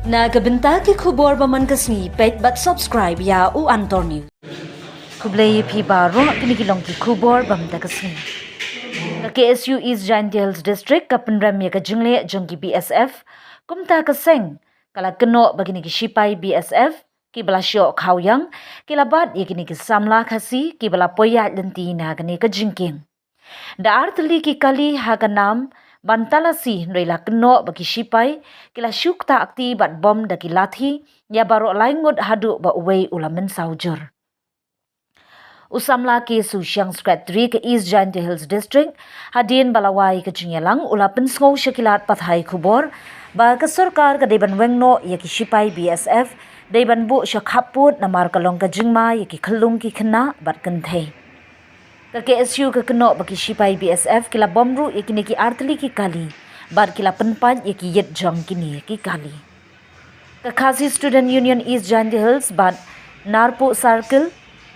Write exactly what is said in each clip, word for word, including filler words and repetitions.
Na ka bynta ki khubor ba man ka sngi, peit bad subscribe ïa u Antor News. Khublei ïa phi baroh, kine ki long ki khubor ba man ka sngi. Ka K S U East Jaintia Hills District ka pynrem ïa ka jingleh jong ki B S F. Kumta ka seng ka la kynnoh ba kine ki shipai B S F kiba la shoh khaw ïang ki la bat ïa kine ki samla Khasi kiba la poi ïaid lynti na kane ka jingkieng. Da artylli ki kali ha ka nam ban talasi, hynrei la kynnoh ba ki shipai ki la shu ktah kti bad bom da ki lathi ïa baroh lai ngut haduh ba uwei u la mynsaw jur. U samla K S U Shyang Secretary ka East Jaintia Hills District, hadien ba la wai ka jingïalang, u la pynsngew sha ki lad pathai khubor ba ka sorkar ka dei ban weng noh ïa ki shipai B S F, dei ban buh sha khappud namar ka long ka jingma ïa ki khyllung ki khynnah bad kynthei. Ka K S U ka kynnoh ba ki shipai B S F ki la bom ruh ïa kine ki artylli ki kali bad ki la pynpait ïa ki ïit jong kine ki kali. Ka Khasi Student Union East Jaintia Hills bad Narpuh Circle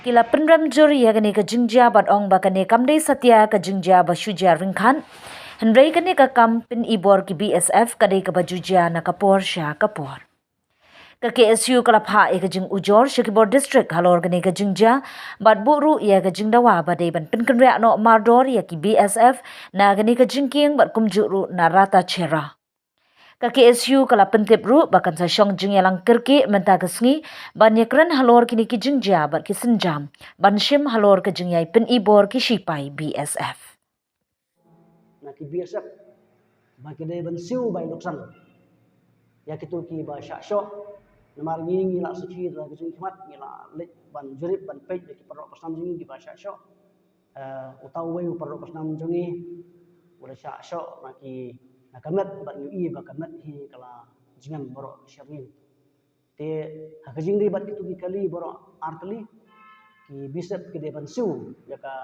ki la pynrem jur ïa kane ka jingjia bad ong ba kane kam dei satia ka jingjia ba shu jia ryngkat, hynrei kane ka kam pynibor ki B S F ka dei kaba ju jia na ka por sha ka por. Ka K S U ka la phah ïa ka jingujor sha ki bor district halor kane ka jingjia bad buh ruh ïa ka jingdawa ba dei ban pynkynriah noh mardor ïa ki B S F na kane ka jingkieng bad kumjuh ruh na Ratacherra. Ka K S U ka la pyntip ruh ba kan sa shong jingïalang kyrkieh mynta ka sngi ban ïakren halor kine ki jingjia bad ki sienjam ban shim halor ka jingïai pynibor ki shipai B S F. Na ki B S F ba ki dei ban siew bai luksan ïa kito kiba shah shoh. Namar ngi, ngi la sakhi da ka jingkhmat, ngi la leit ban jurip ban peit ïa ki paralok pasnam jong ngi kiba shah shoh. Eh, uta uwei u paralok pasnam jong ngi u la shah shoh na ki, na ka met, bad ngi ïohi ba ka met hi ka la jngan baroh sha ngi. Te ha ka jingdei bad kito ki kali baroh artylli, ki B S F ki dei ban siew ïa ka,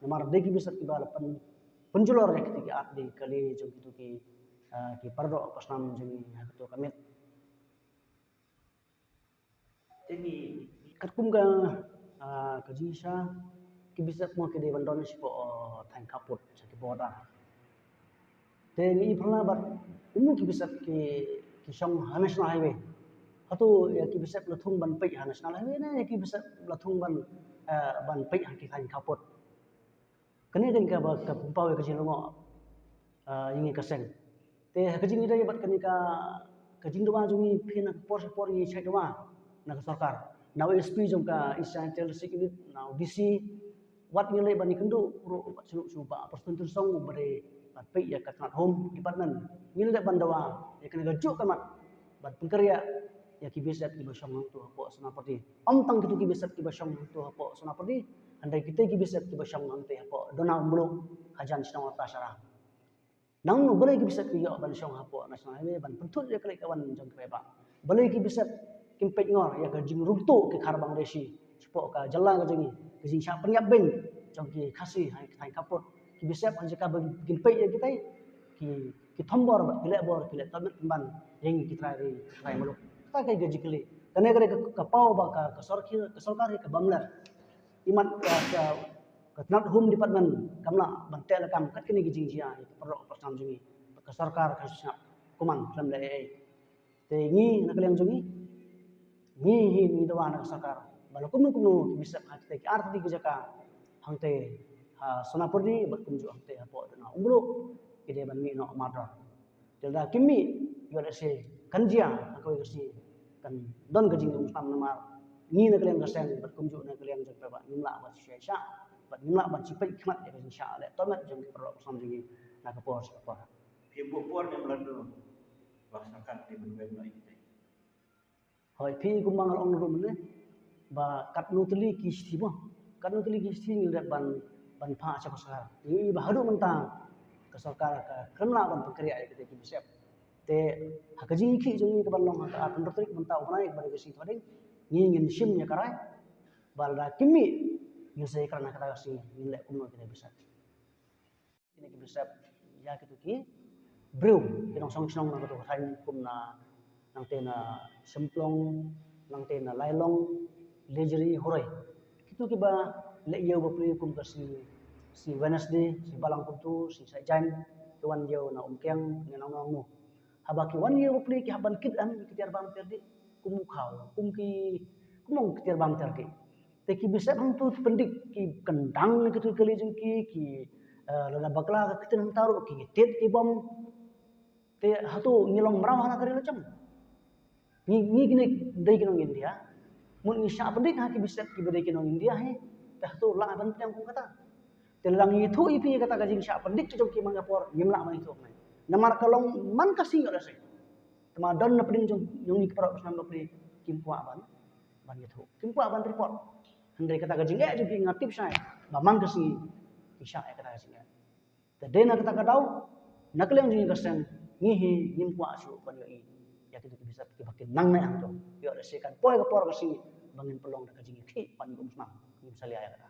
namar dei ki B S F kiba la pyn, pynjulor ïa kito ki artylli ki kali jong kito ki, ah, ki paralok pasnam jong ngi ha kato ka met. Te ngi katkum ka, ah, ka jingshisha, ki B S F mo ki dei ban don shapoh, oh, thaiñ khappud, sha ki border. Te ngi i pyrla bad kumno ki B S F ki, ki shong ha National Highway. Hato ïa ki B S F la thung ban peit ha National Highway ne ïa ki B S F la thung ban, eh, ban peit ha ki thaiñ khappud. Kane kane kaba ka pynpaw ïa ka jinglyngngoh, eh, ïa ngi ka seng. Te ha ka jingïadei bad kane ka, ka jingdawa jong ngi, phi na ka por sha por ngi shait dawa na ka sorkar. Na u S P jong ka East Jaintia Hills District Unit, na u D C, wat ngi leh ban ïakynduh ruh bad shu, shu Bah Prestone Tynsong ba dei ban peit ïa ka tnat Home Department. Ngi leh ban dawa ïa kane kajuh ka mat ban pynkynriah ïa ki B S F kiba shong hangto hapoh Sonapyrdi. Ym tang kito ki B S F kiba shong hangto hapoh Sonapyrdi, hynrei kita ki B S F kiba shong hangto hapoh Dona Umbluh, hajan shnong Ratacherra. Nangno balei ki B S F ki ïoh ban shong hapoh National Highway ban pynthut ïa ka leit ka wan jong ki paidbah? Balei ki B S F kim peit ngor ïa ka jingrung tuh ki khar Bangladeshi shapoh ka jylla ka jong ngi, ka jingshah pynïap beiñ jong ki Khasi ha ki thaiñ khappud? Ki B S F ha jaka ba kin peit ïa kitai, ki, ki thombor bad ki lehbor ki leh tohmet pynban ïa ngi ki trai ri ki trai muluk. Kata ka dei ka jingkylli. Kane ka dei ka, ka paw ba ka, ka sorkar, ka sorkar hi ka bamler. Imat ka, ka, ka tnat Home Department kam lah ban teh lakam kat kine ki jingjia ïa ki paralok pasnam jong ngi. Ka sorkar ka sngap kumang khlem leh ei ei. Te ngi na ka liang jong ngi, ngi hi ngi dawa na ka sorkar ba la kumno kumno ki B S F ha kita ki artylli ki jaka, hangta ha Sonapyrdi bad kumjuh hangta hapoh Dona Umbluh, ki dei ban mih noh mardor. Te lada kim mih, ïoh lehse kan jia ha kawei ka sngi, kan don ka jingdum sam namar ngi na ka liang ka seng bad kumjuh na ka liang jong ki paidbah ngim lah ban shu shah, bad ngim lah ban shu peit khmat ïa ka jingshah leh tohmet jong ki paralok pasnam jong ngi na ka por sha ka por. Phi buh por ne mladu ba ka sorkar te ban weng noh ïa kita? Hooid, phi, kumba nga la ong ruh mynne ba katno tylli ki shithi mo, katno tylli ki shithi ngi la dep ban, ban phah sha ka sorkar. Ngi ïohi ba haduh mynta ka sorkar ka khlem lah ban pynkhreh ïa kita ki B S F. Te ha ka jingïakhih jong ngi kaban long ha ka arphew hynriew tarik mynta u bnai, kaba dei ka sngi Thohdieng, ngi ngin shim ïa ka rai ba lada kim mih, ngin sa ïakren ha kata ka sngi ngin leh kumno kita ki B S F. Kine ki B S F ïa kito ki briew ki nongshong shnong na kato ka thaiñ, kum na nangta na Shymplong, nangta na Lailong, Lejri, Huroi. Kito kiba leh ïew bapli kum ka sngi, sngi Wednesday, sngi Balang Kumtu, sngi Saitjaiñ, ki wan ïew na Umkiang ne nangno nangno. Haba ki wan ïa u bapli ki hap ban kit em ki tiar bam tiar dih, kum u khaw, kum ki, kum ki tiar bam tiar dih. Te ki bishop hangto ki pyndik, ki kyndang ïa kito ki kali jong ki, ki, eh, lada bakla ka ktien hangta ruh ki tied ki bom. Te hato ngi long mraw ha kane ka ri lajong? Ngi, ngi kine dei ki nong India. Mut ngi shah pyndik ha ki bishop kiba dei ki nong India hi. Te hato lah ban pdiang kum kata? Te lada ngi ïathuh ïa phi kata ka jingshah pyndik jong ki man ka por, ngim lah ban ïathuh. Namar ka long man ka sngi ïoh lehse. Te ma don na pdeng jong, jong ngi ki paralok ba shnong bapli kim kwah ban, ban ïathuh. Kim kwah ban report. Hynrei kata ka jingeh jong ki nga tip shai ba man ka sngi ki shah ïa kata ka jingeh. Te dei na kata ka daw, na ka liang jong ngi ka seng, ngi hi ngim kwah shuh ban ïohi ïa kito ki bishop kiba kin nang neh hangto. Ïoh lehse kan poi ka por ka sngi ba ngin pynlong da ka jingïakhih ban kum snam, ngim salia ïa kata.